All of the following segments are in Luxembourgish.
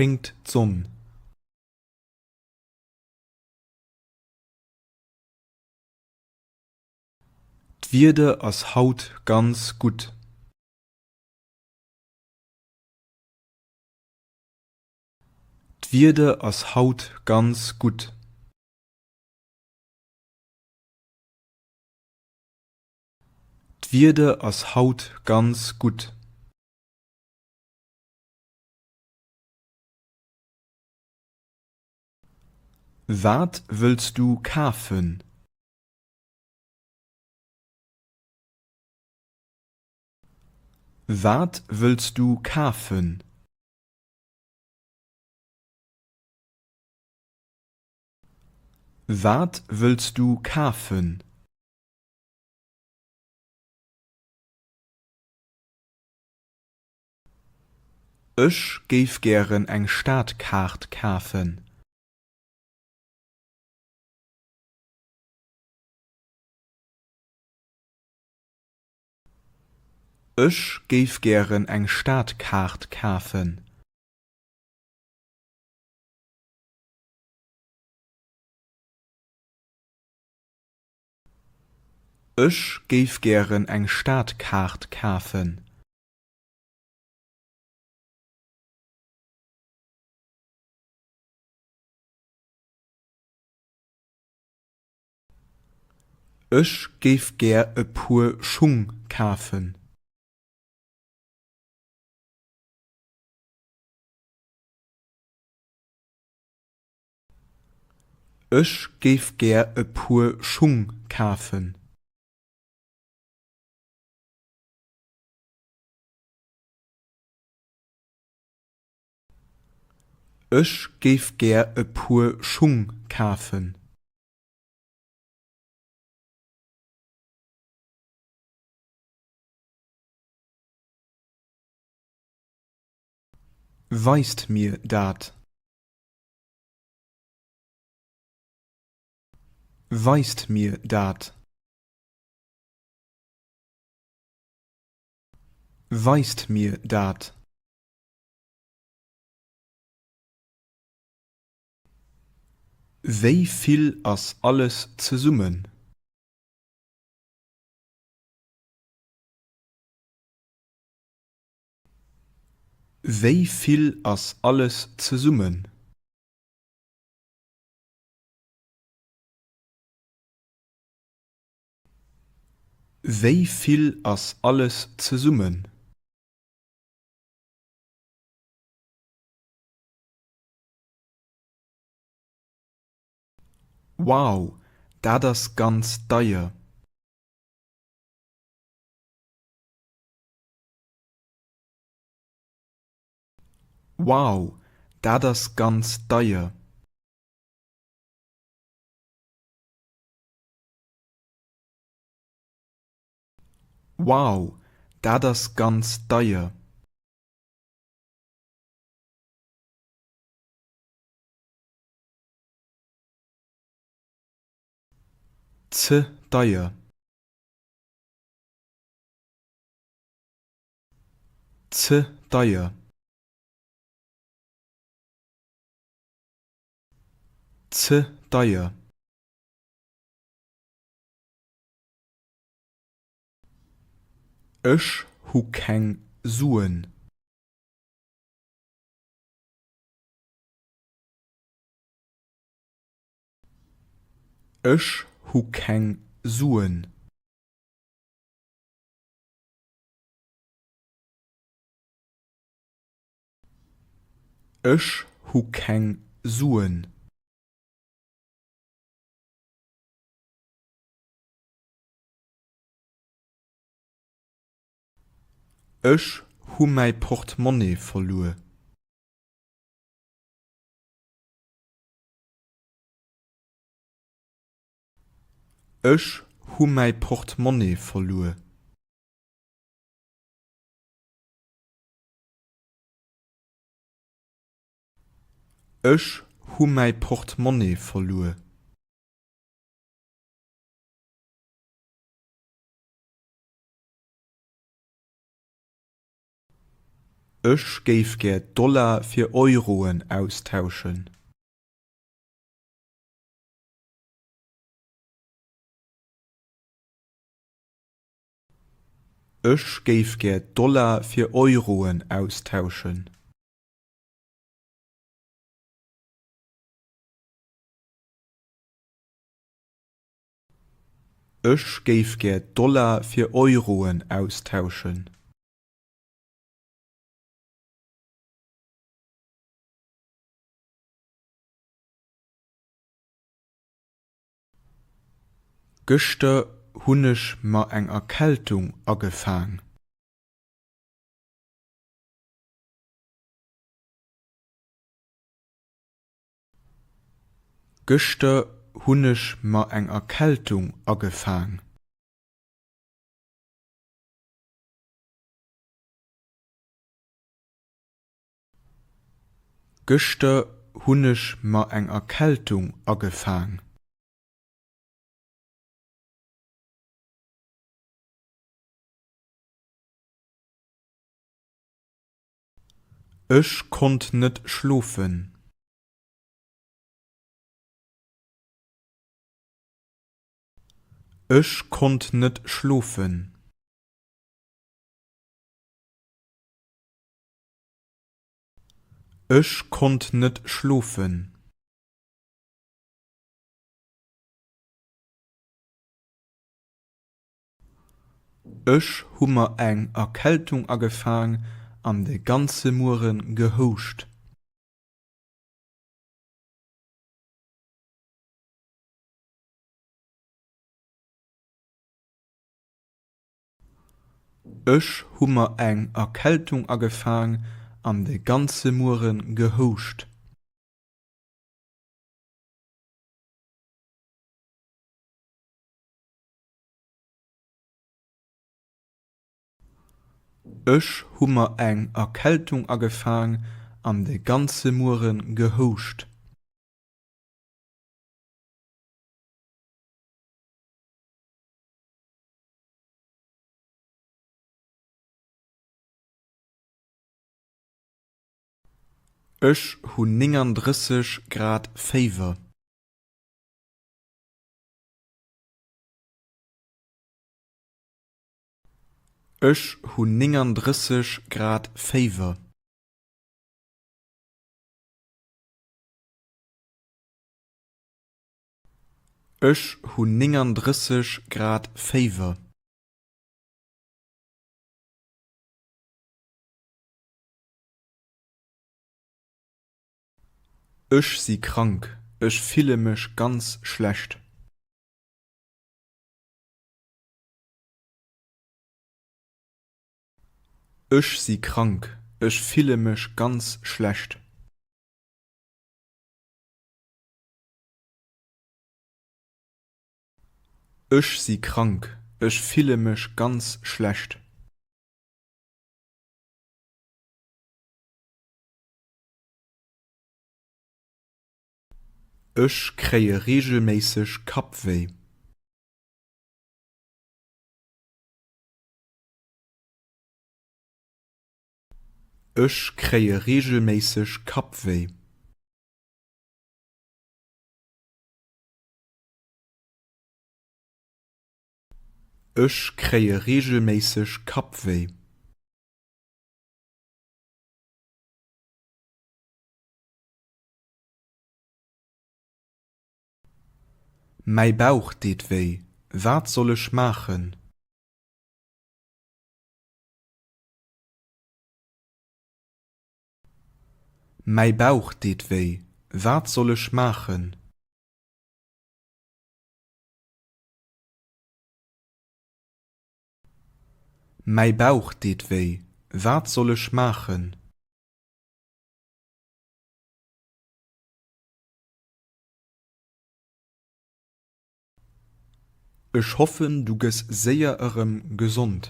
schéngt d'Sonn. D'Wieder ass haut ganz gutt. D'Wieder ass haut ganz gutt. D'Wieder ass haut ganz gutt. Wat wëlls du kafen? Wat wëlls du kafen? Wat wëlls du kafen? Ech géif gären eng Stadkaart kafen. Ech géif gären eng Stadkaart kafen. Ech géif gären eng Stadkaart kafen. Ech géif gär e Puer Schung kafen. Ech géif gär e Puer Schung kafen. Ech géif gär e Puer Schung kafen. Weist mir dat. Weist mir dat. Weist mir dat. Wéi vill ass alles zesummen? Wéi vill ass alles zesummen? Wéi vill ass alles zesummen? Wow, dat ass ganz deier! Wow, dat ass ganz deier! Wow, dat ass ganz deier! Ze deier. Ze deier. Ze deier. Ech hu keng Suen. Ech hu keng Suen. Ech hu keng Suen. Ech hu mäi Portemonnaie verluer. Ech hu mäi Portemonnaie verluer. Ech hu mäi Portemonnaie verluer. Ech géif gär Dollar fir Euroen austauschen. Ech géif gär Dollar fir Euroen austauschen. Ech géif gär Dollar fir Euroen austauschen. Gëschter hunn ech mer eng Erkältung agefaang. Gëschter hunn ech mer eng Erkältung agefaang. Gëschter hunn ech mer eng Erkältung agefaang. Ech konnt net schlofen. Ech konnt net schlofen. Ech konnt net schlofen. Ech hu mer eng Erkältung agefaang an de ganze Muere gehouscht. Ech hu mer eng Erkältung agefaang an de ganze Muere gehouscht. Ech hu mer eng Erkältung agefaang an de ganze Muere gehouscht. Ech hunn 39 Grad Féiwer. Ech hunn 39 Grad Féiwer. Ech hunn 39 Grad Féiwer. Ech si krank, ech fille mech ganz schlecht. Ech si krank, ech fille mech ganz schlecht. Ech si krank, ech fille mech ganz schlecht. Ech kréie reegelméisseg Kappwéi. Ech kréie reegelméisseg Kappwéi. Ech kréie reegelméisseg Kappwéi. Mäi Bauch deet wéi. Wat soll ech maachen? Mäi Bauch deet wéi. Wat soll ech maachen? Mäi Bauch deet wéi. Wat soll ech maachen? Ech hoffen du gëss séier erëm gesond.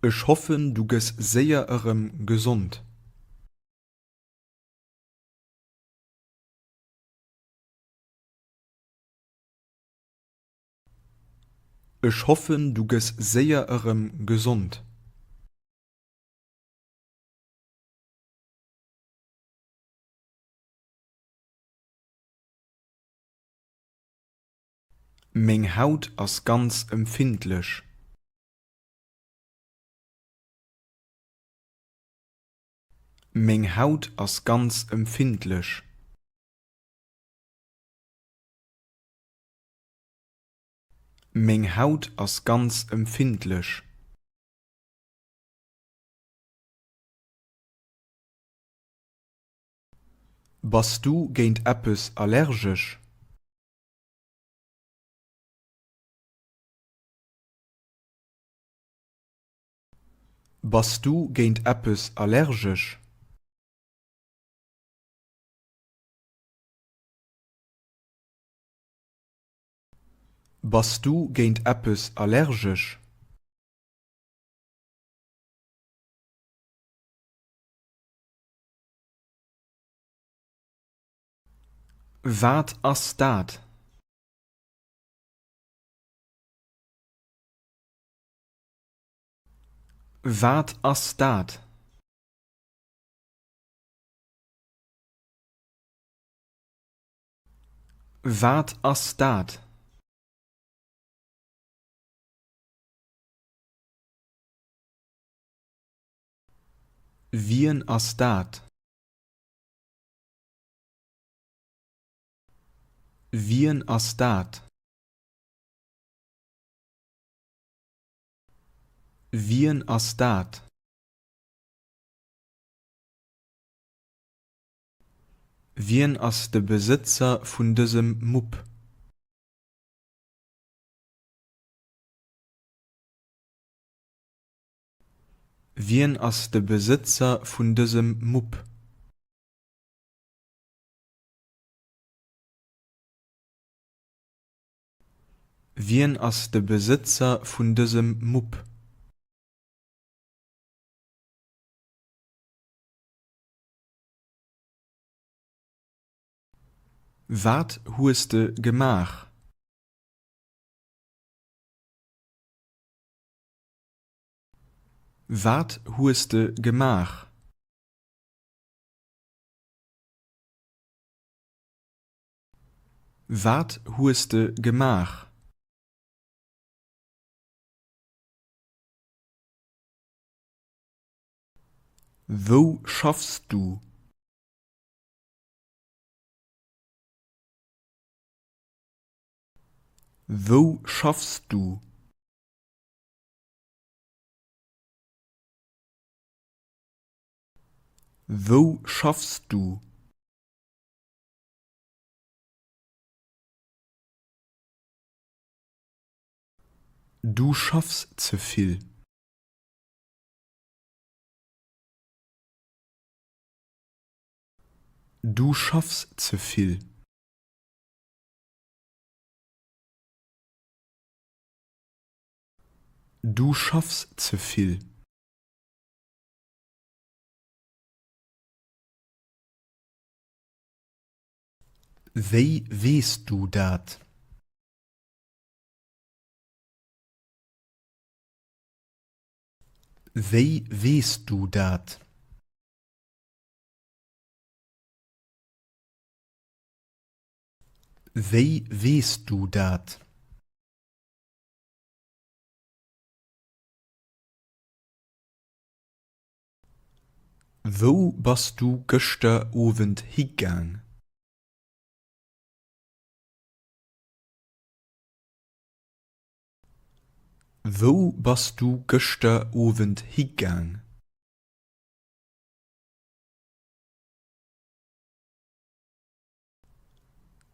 Ech hoffen du gëss séier erëm gesond. Ech hoffen du gëss séier erëm gesond. Meng Haut ass ganz empfindlech. Meng Haut ass ganz empfindlech. Meng Haut ass ganz empfindlech. Bass du géint eppes allergesch? Bass du géint eppes allergesch? Bass du géint eppes allergesch? Wat ass dat? Wat ass dat? Wat ass dat? Wien ass dat? Wien ass dat? Wien ass dat? Wien ass de Besëtzer vun dësem Mupp? Wien ass de Besëtzer vun dësem Mupp? Wien ass de Besëtzer vun dësem Mupp? Wat hues de gemaach? Wat hues de gemaach? Wat hues de gemaach? Wou schaffs du? Wou schaffs du? Wou schaffs du? Du schaffs ze vill. Du schaffs ze vill. Du schaffs ze vill. Wéi weess du dat? Wéi weess du dat? Wéi weess du dat? Wou bass du gëschter Owend higaang? Wou bass du gëschter Owend higaang?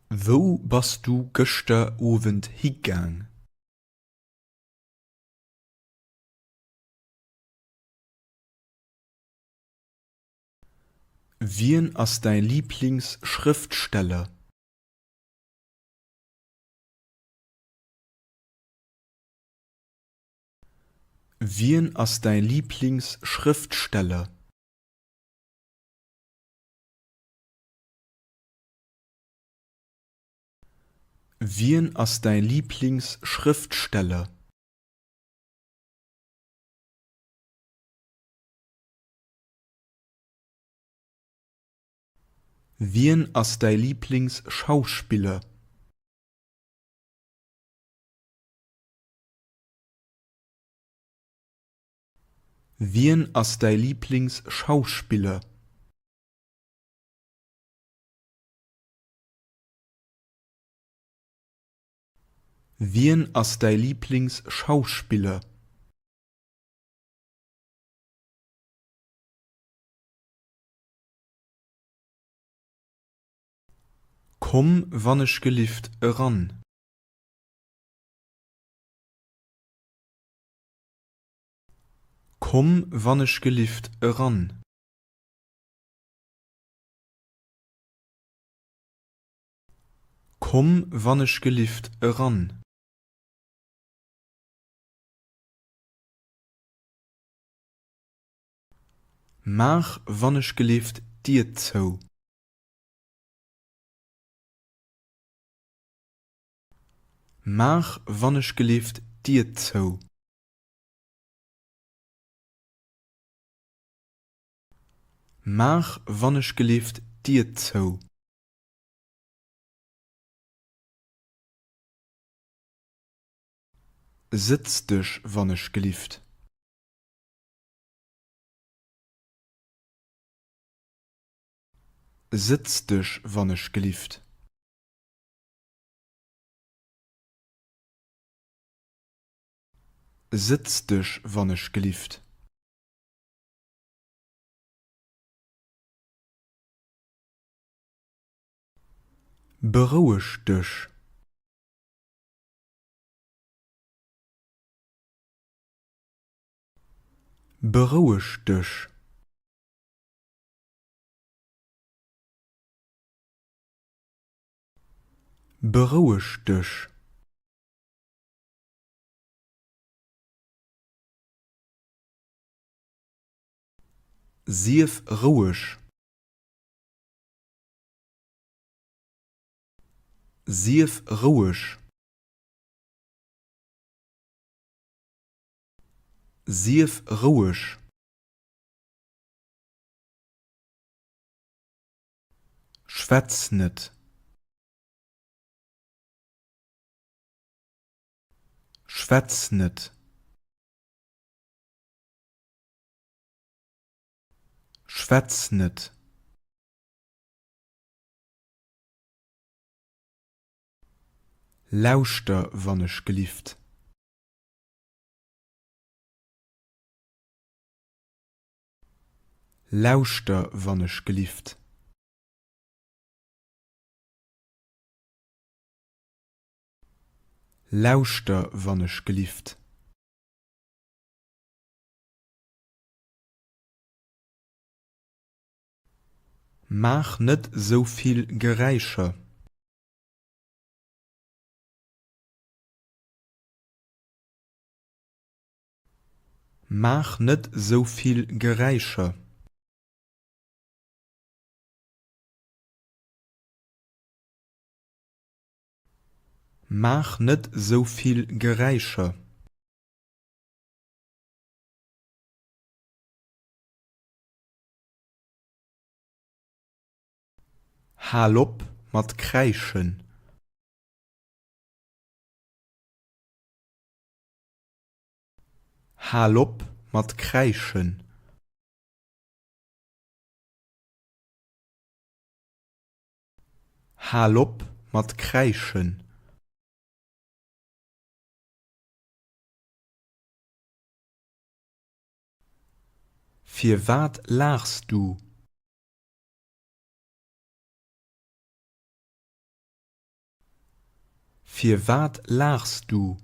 Wou bass du gëschter Owend higaang? Wien ass däi Liblingsschrëftsteller? Wien ass däi Liblingsschrëftsteller? Wien ass däi Liblingsschrëftsteller? Wien ass däi Liiblingsschauspiller? Wien ass däi Liiblingsschauspiller? Wien ass däi Liiblingsschauspiller? Komm wann ech gelift eran. Komm wann ech gelift eran. Komm wann ech gelift eran. Maach wann ech gelift d'Dier zou. Maach wann ech gelift d'Dier zou. Maach wann ech gelift d'Dier zou. Sëtz dech wann ech gelift. Sëtz dech wann ech gelift. Sëtz dech wann ech gelift. Beroueg dech. Beroueg dech. Beroueg dech. Sief roueg. Sief roueg. Sief roueg. Schwätz net. Schwätz net. Schwätz net. Lauschter wann ech gelift. Lauschter wann ech gelift. Lauschter wann ech gelift. Maach net sou vill Geräischer. Maach net sou vill Geräischer. Maach net sou vill Geräischer. Hal op mat kräischen. Hal op mat kräischen. Hal op mat kräischen. Firwat laachs du? Firwat laachs du?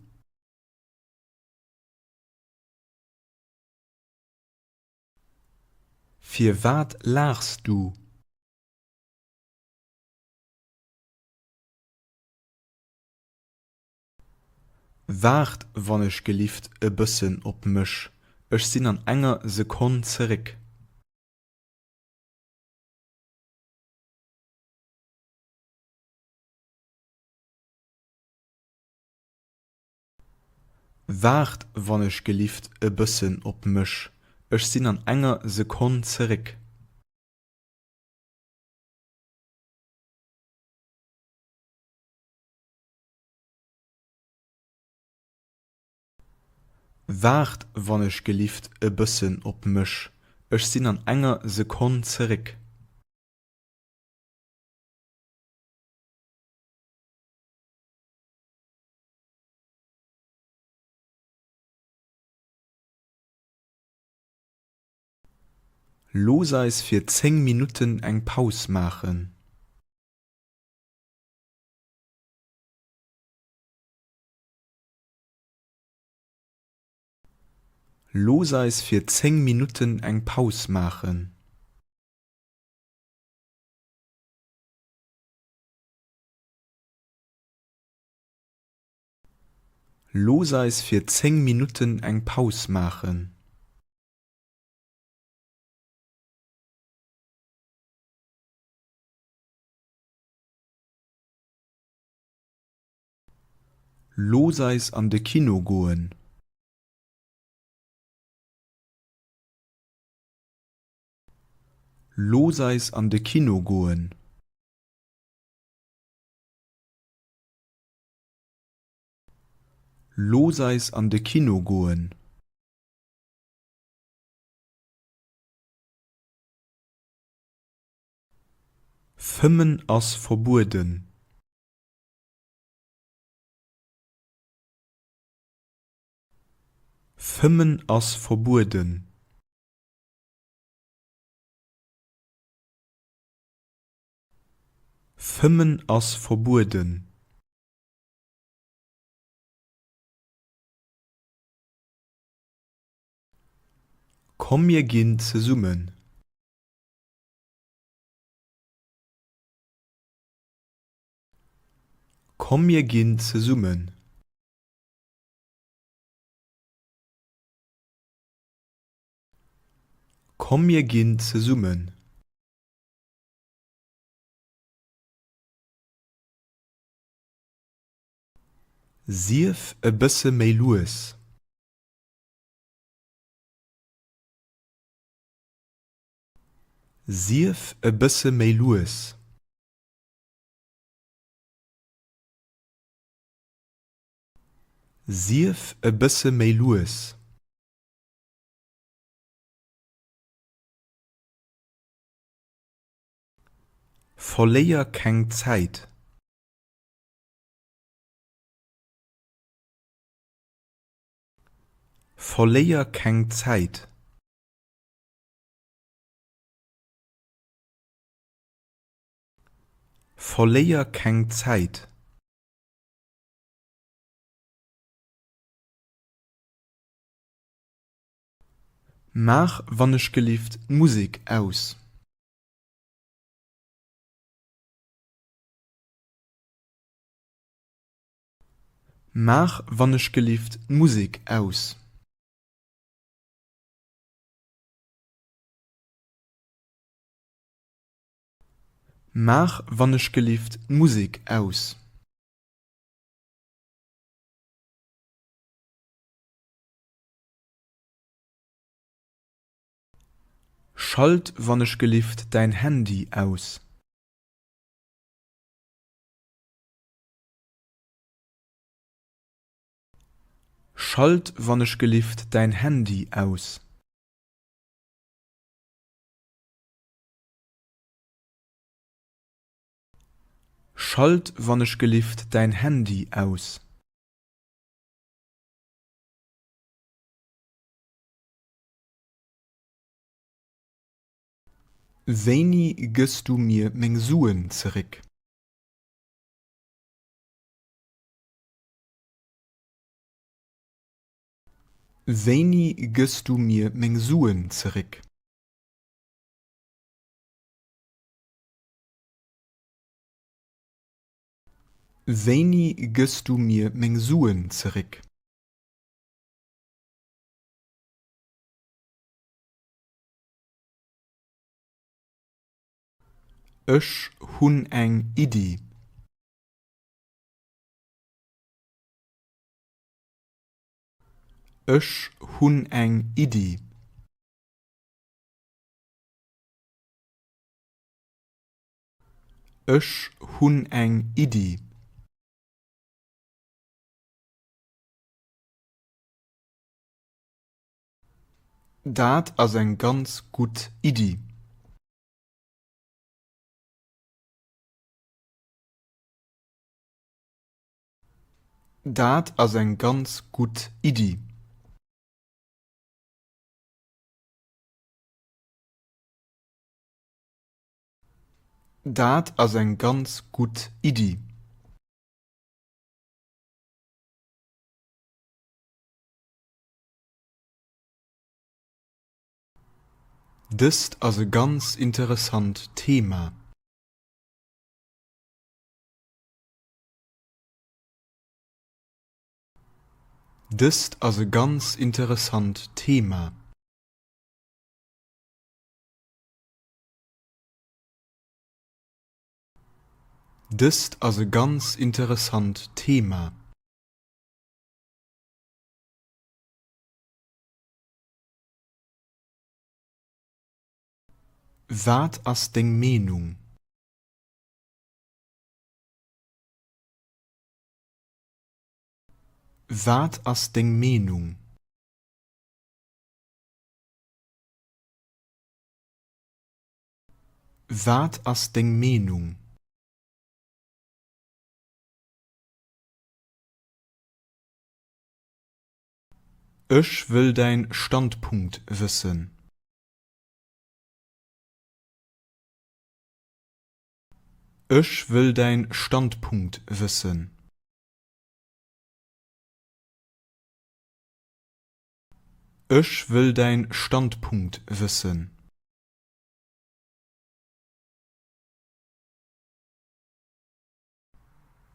Firwat laachs du? Waart wann ech gelift e bëssen op mech, ech sinn an enger Sekonn zeréck. Waart wann ech gelift e bëssen op mech, ech sinn an enger Sekonn zeréck. Waart wann ech gelift e bëssen op mech, ech sinn an enger Sekonn zeréck. Looss eis fir 10 Minutten eng Paus maachen. Looss eis fir 10 Minutten eng Paus maachen. Looss eis fir 10 Minutten eng Paus maachen. Looss eis an de Kino goen. Looss eis an de Kino goen. Looss eis an de Kino goen. Fëmmen ass verbueden. Fëmmen ass verbueden. Fëmmen ass verbueden. Komm mir ginn zesummen. Komm mir ginn zesummen. Komm mir ginn zesummen. Sief e bësse méi lues. Sief e bësse méi lues. Sief e bësse méi lues. Verléier keng Zäit! Verléier keng Zäit! Verléier keng Zäit! Maach wannechgelift d'Musek aus. Maach wannechgelift d'Musek aus. Maach wannechgelift d'Musek aus. Schalt wannechgelift däin Handy aus. Schalt wannechgelift däin Handy aus. Schalt wannechgelift däin Handy aus. Wéini gëss du mir meng Suen zeréck? Wéini gëss du mir meng Suen zeréck? Wéini gëss du mir meng Suen zeréck? Ech hunn eng Iddi. Ech hunn eng Iddi. Ech hunn eng Iddi. Dat ass eng ganz gutt Iddi. Dat ass eng ganz gutt Iddi. Dat ass eng ganz gutt Iddi. Dëst ass e ganz interessant Thema. Dëst ass e ganz interessant Thema. Dëst ass e ganz interessant Thema. Wat ass deng Meenung? Wat ass deng Meenung? Wat ass deng Meenung? Ech wëll däin Standpunkt wëssen. Ech wëll däin Standpunkt wëssen. Ech wëll däin Standpunkt wëssen.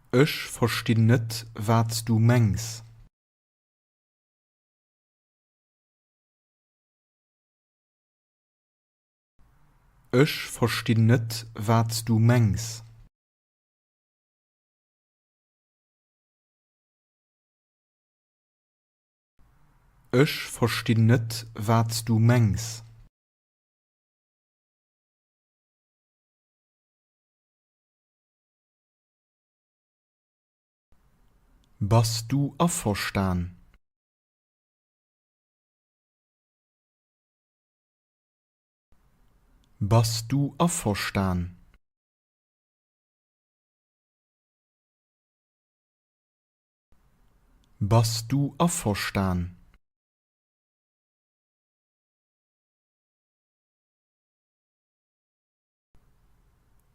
Ech verstinn net, wat s du mengs. Ech verstinn net, wat s du mengs. Ech verstinn net, wat s du mengs. Bass du averstan? Bass du averstan? Bass du averstan?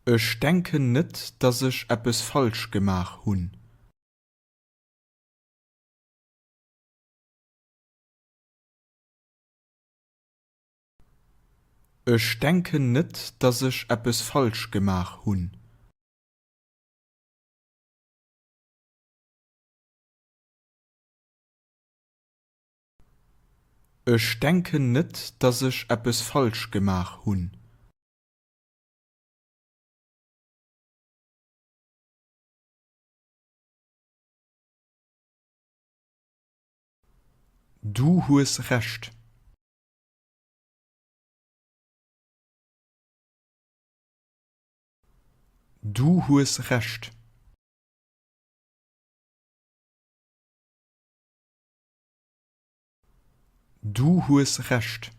Ech denken net, datt ech eppes falsch gemaach hunn. Ech denken net, datt ech eppes falsch gemaach hunn. Ech denken net, datt ech eppes falsch gemaach hunn. Du hues Recht. Du hues Recht. Du hues Recht.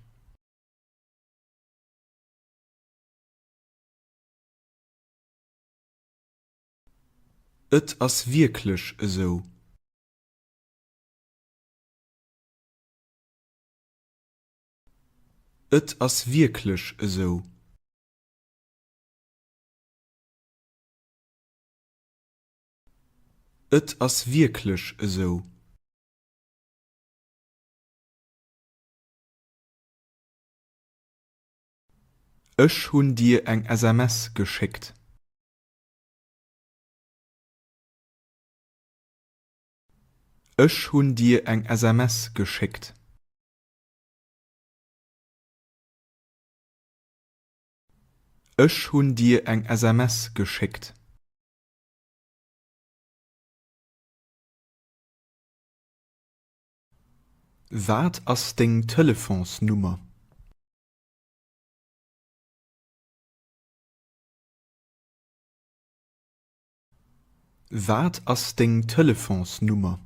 Et ass wierklech esou. Et ass wierklech esou. Et ass wierklech esou. Ech hunn dir eng SMS geschéckt. Ech hunn dir eng SMS geschéckt. Ech hunn dir eng SMS geschéckt. Wat ass deng Telefonsnummer? Wat ass deng Telefonsnummer?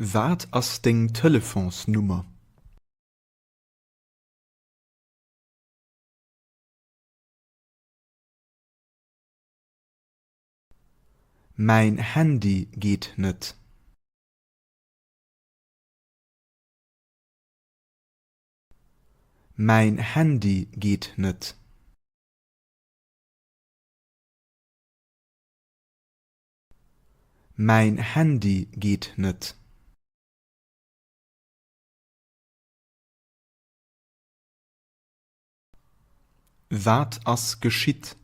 Wat ass deng Telefonsnummer? Mäin Handy geet net. Mäin Handy geet net. Mäin Handy geet net. Wat ass geschitt?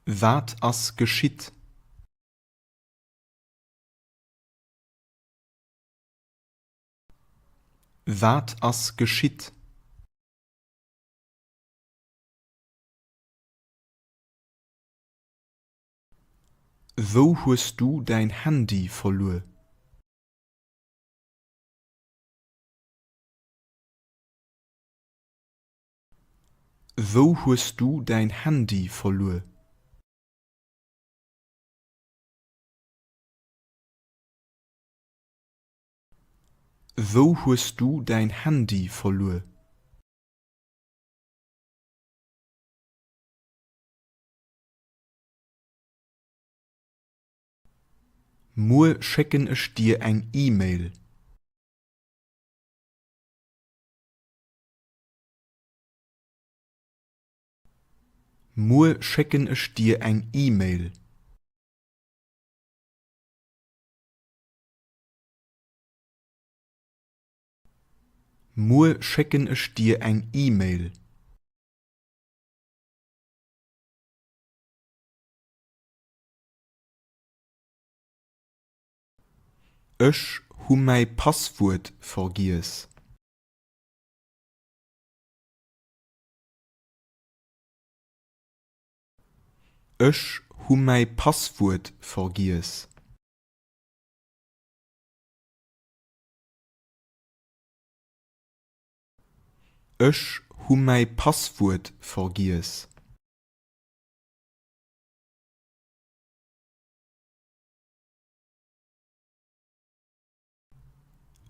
Wat ass geschitt? Wat ass geschitt? Wou hues du däin Handy verluer? Wou hues du däin Handy verluer? Wou hues du däin Handy verluer? Muer schécken ech dir eng E-Mail. Muer schécken ech dir eng E-Mail. Muer schécken ech dir eng E-Mail. Ech hu mäi Passwuert vergiess. Ech hu mäi Passwuert vergiess. Ech hu mäi Passwuert vergiess.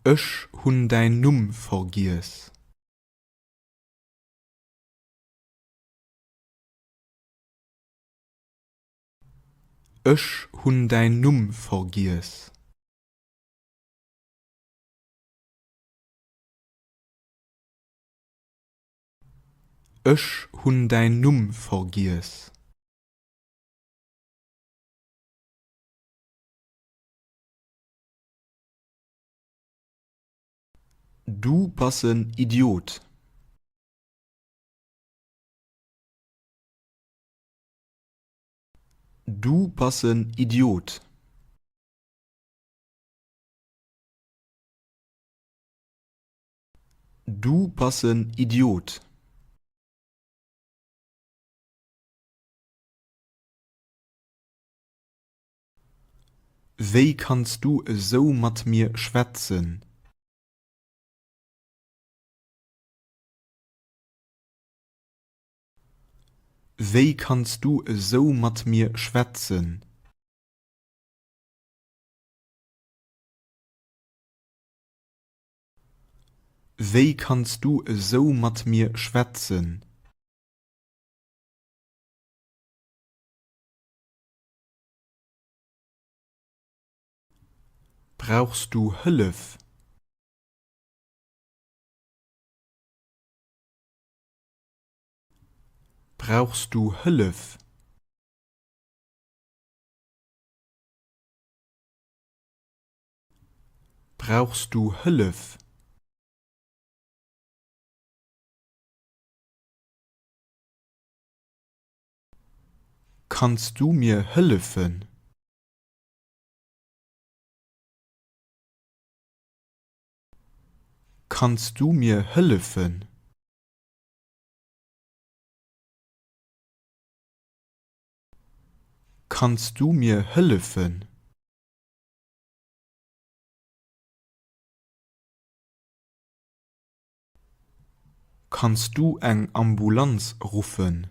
Ech hunn däin Numm vergiess. Ech hunn däin Numm vergiess. Ech hunn däin Numm vergiess. Du bass en Idiot. Du bass en Idiot. Du bass en Idiot. Wéi kanns du esou mat mir schwätzen? Wéi kanns du esou mat mir schwätzen? Wéi kanns du esou mat mir schwätzen? Brauchs du Hëllef? Brauchs du Hëllef? Brauchs du Hëllef? Kanns du mir hëllefen? Kanns du mir hëllefen? Kanns du mir hëllefen? Kanns du eng Ambulanz ruffen?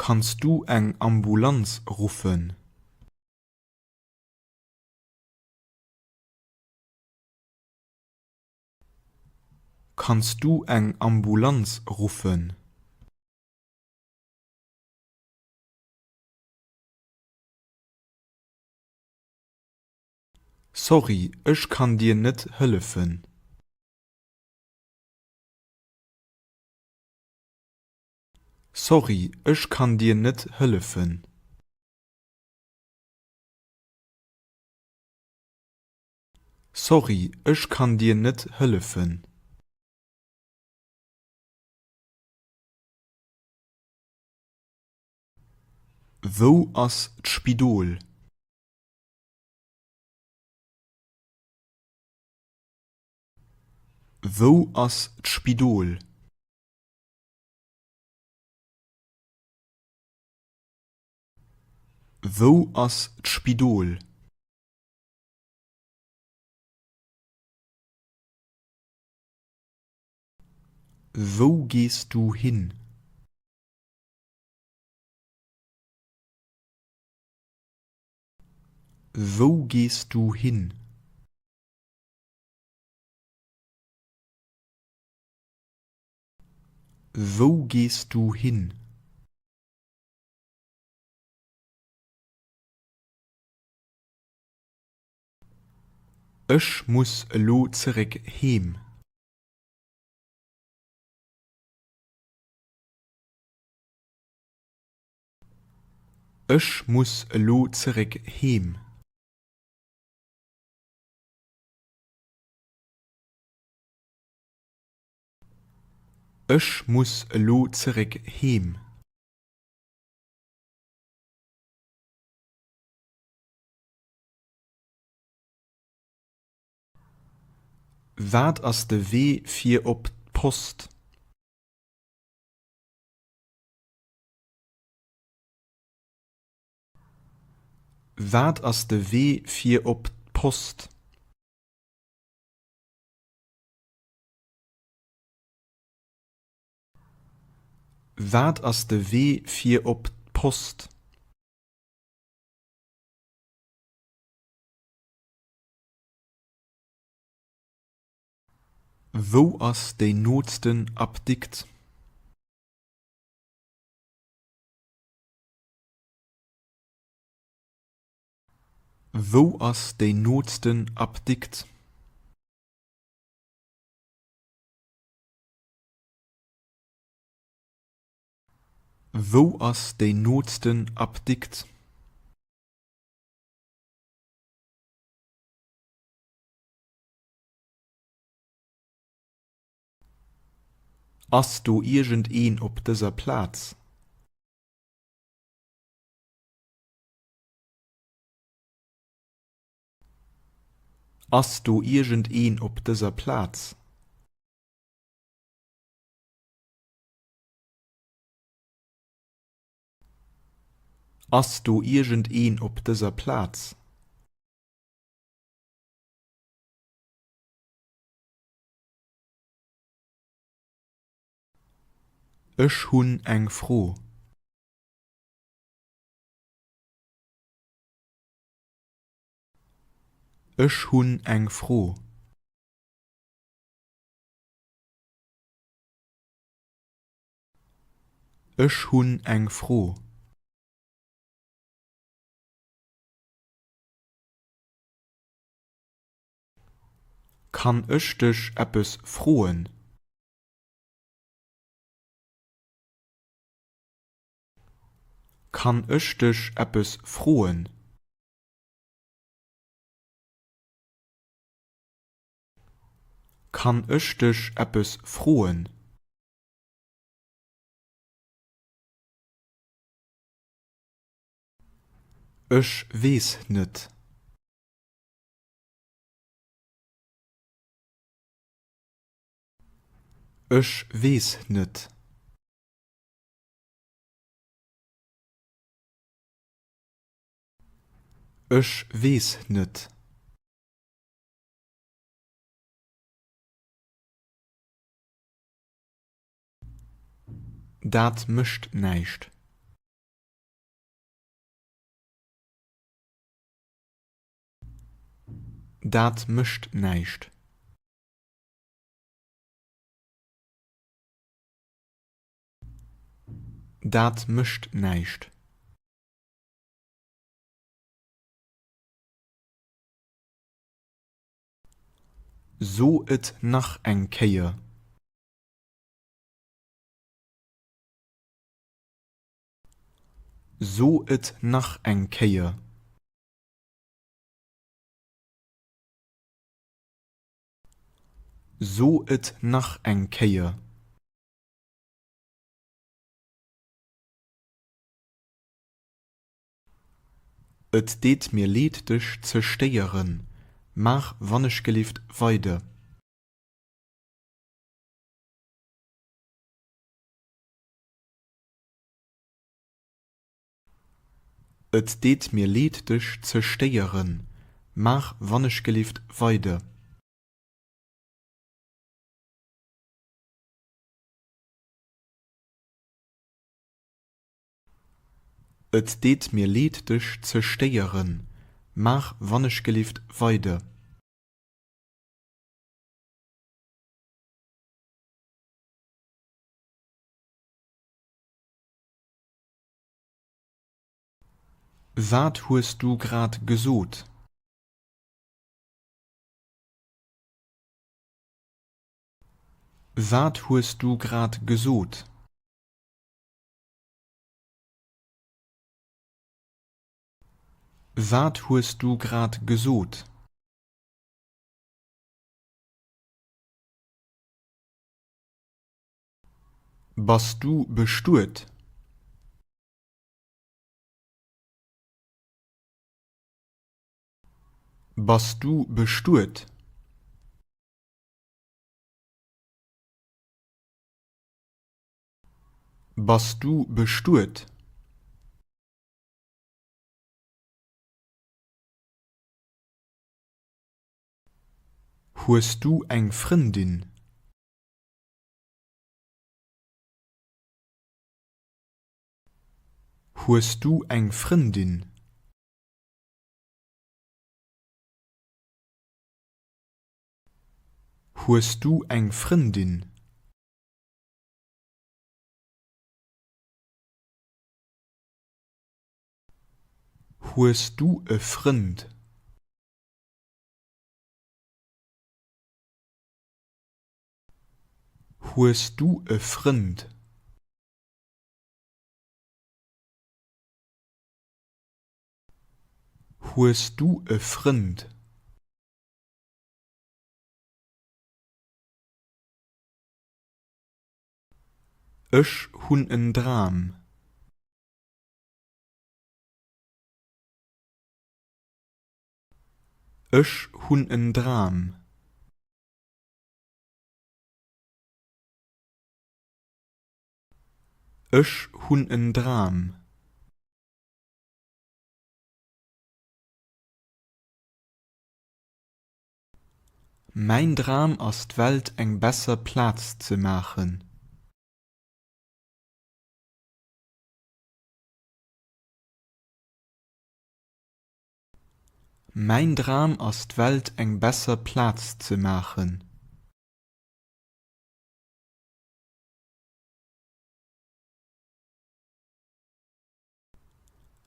Kanns du eng Ambulanz ruffen? Kanns du eng Ambulanz ruffen? Sorry, ech kann dir net hëllefen. Sorry, ech kann dir net hëllefen. Sorry, ech kann dir net hëllefen. Wou ass d'Spidol? Wou ass d'Spidol? Wou ass d'Spidol? Wou gees du hin? Wou gees du hin? Wou gees du hin? Ech muss elo zeréck heem. Ech muss elo zeréck heem. Ech muss elo zeréck heem. Wat ass de Wee fir op d'Post? Wat ass de Wee fir op d'Post? Wat ass de Wee fir op d'Post? Wou ass déi nootsten Apdikt? Wou ass déi nootsten Apdikt? Wou ass déi nootsten Apdikt? Ass do iergendeen op dëser Plaz? Ass do iergendeen op dëser Plaz? Ass do iergendeen op dëser Plaz? Ech hunn eng Fro. Ech hunn eng Fro. Ech hunn eng Fro. Kann ech dech eppes froen? Kann ech dech eppes froen? Kann ech dech eppes froen? Ech weess net. Ech weess net. Ech weess net. Dat mécht näischt. Dat mécht näischt. Dat mécht näischt. So et nach eng Kéier. So et nach eng Kéier. So et nach eng Kéier. Et deet mir leed dech ze stéieren, maach wannechgelift weider. Et deet mir leed dech ze stéieren, maach wannechgelift weider. Et deet mir leed dech ze stéieren, maach wannechgelift weider. Wat hues du grad gesot? Wat hues du grad gesot? Wat hues du grad gesot? Bass du bestuet? Bass du bestuet? Bass du bestuet? Hues du eng Frëndin? Hues du eng Frëndin? Hues du eng Frëndin? Hues du e Frënd? Hues du e Frënd? Hues du e Frënd? Ech hunn en Dram. Ech hunn en Dram. Ech hunn en Dram. Mäin Dram ass d'Welt eng besser Plaz ze maachen. Mäin Dram ass d'Welt eng besser Plaz ze maachen.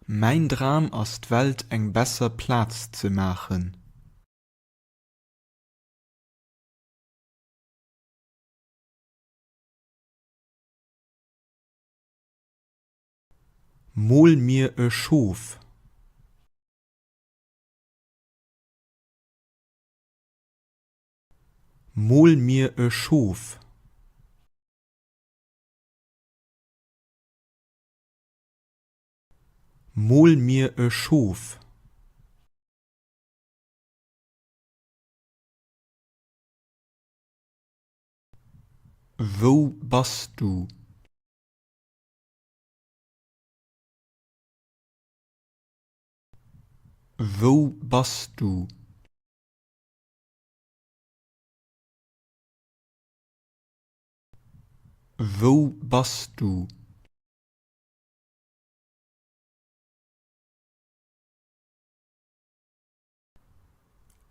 Mäin Dram ass d'Welt eng besser Plaz ze maachen. Mol mir e Schof. Mol mir e Schof. Mol mir e Schof. Wou bass du? Wou bass du? Wou bass du?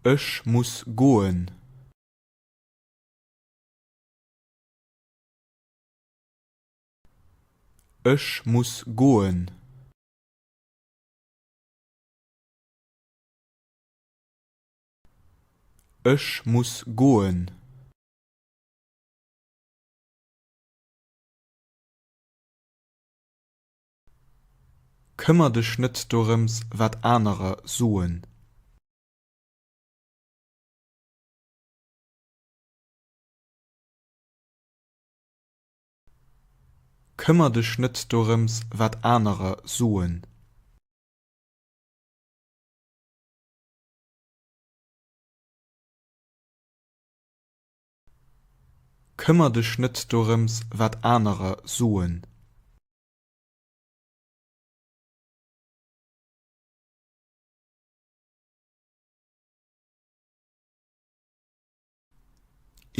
Ech muss goen. Ech muss goen. Ech muss goen. Këmmer dech net dorëms, wat anerer soen. Këmmer dech net dorëms, wat anerer soen. Këmmer dech net dorëms, wat anerer soen.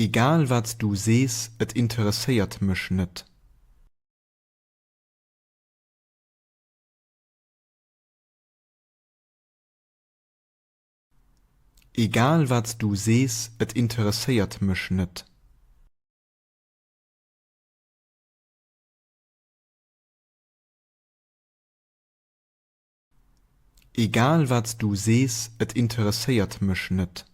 Egal wat s du sees, et interesséiert mech net. Egal wat s du sees, et interesséiert mech net. Egal wat s du sees, et interesséiert mech net.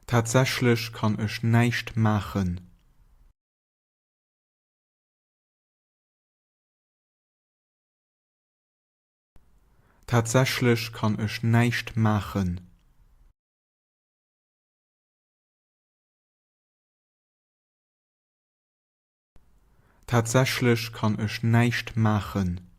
Tatsächlech kann ech näischt maachen. Tatsächlech kann ech näischt maachen. Tatsächlech kann ech näischt maachen.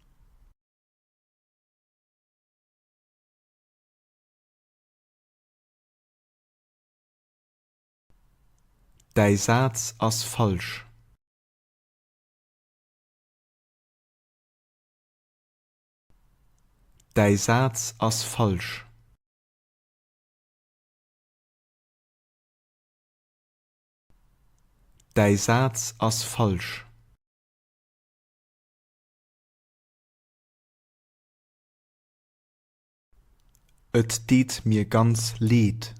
Däi Saz ass falsch. Däi Saz ass falsch. Däi Saz ass falsch. Et deet mir ganz leed.